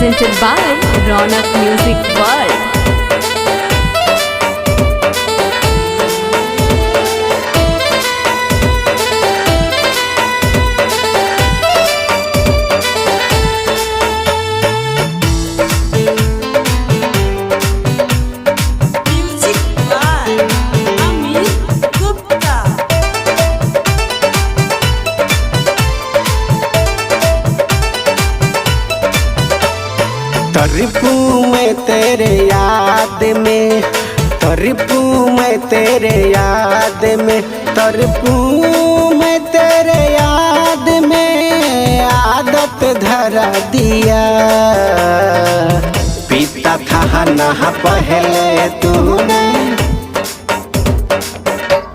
Presented by Ronak Music World. Music by Amit Gupta. तरपू मैं तेरे याद में, तरपू मैं तेरे याद में, तरपू मैं तेरे याद में आदत धरा दिया। पीता था नहा पहले तूने,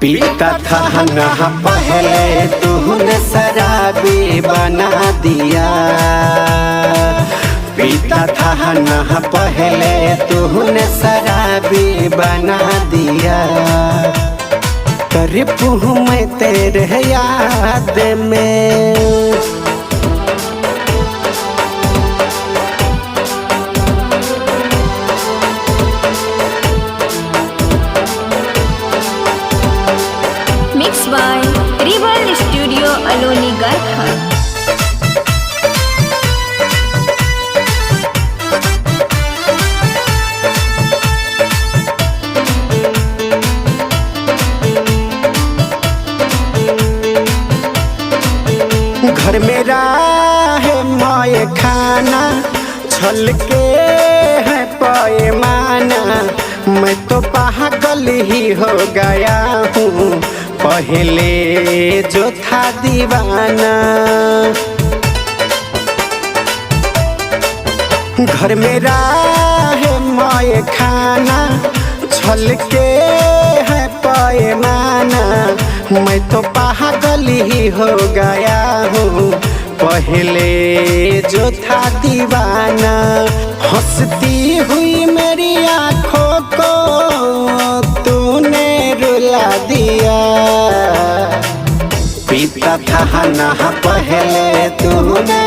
पीता था नहा पहले तूने शराबी बना दिया। पीता था नहा पहले तूने शराबी बना दिया। तड़पू मैं तेरे याद में। Mixed by Rebel Studio Aloni Garkha. घर मेरा है माए खाना, छल के है पैमाना। मैं तो पागल ही हो गया हूँ, पहले जो था दीवाना। घर मेरा है माए खाना, छल के है पैमाना। मैं तो पागल ही हो गया हूँ, पहले जो था दीवाना। हंसती हुई मेरी आँखों को तूने रुला दिया। पीता था नहा पहले तूने,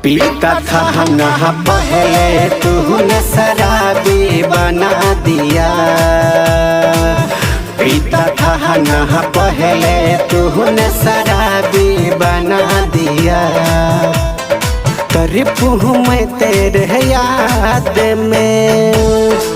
पीता था नहा पहले तूने शराबी बना दिया। पीता था नहा पहले तूने शराबी बना दिया। तड़पू मैं तेरे याद में।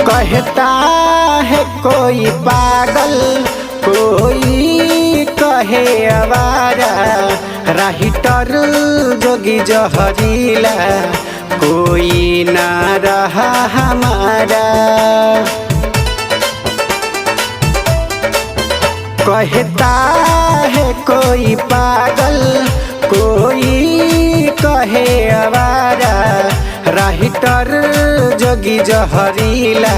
कहता है कोई पागल, कोई कहे आवारा। राहिटर जोगी जहरीला, कोई ना रहा हमारा। कहता है कोई पागल, कोई कहे आवारा। राहिटर जोगी जहरीला,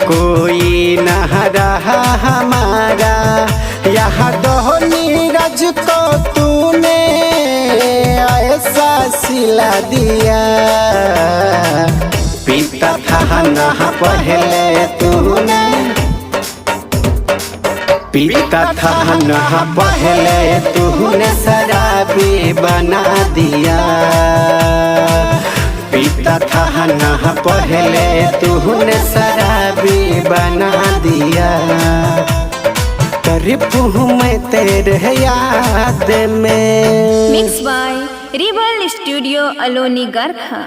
कोई ना रहा हमारा। यहाँ दो नीरज को तूने ऐसा सिला दिया। पीता था नहा पहले तूने, पीता था नहा पहले तूने शराबी बना दिया। पीता था नहा पहले तूने शराबी बना दिया। तड़पू मैं तेरे याद में। Mixed by Rebel Studio Aloni Garkha.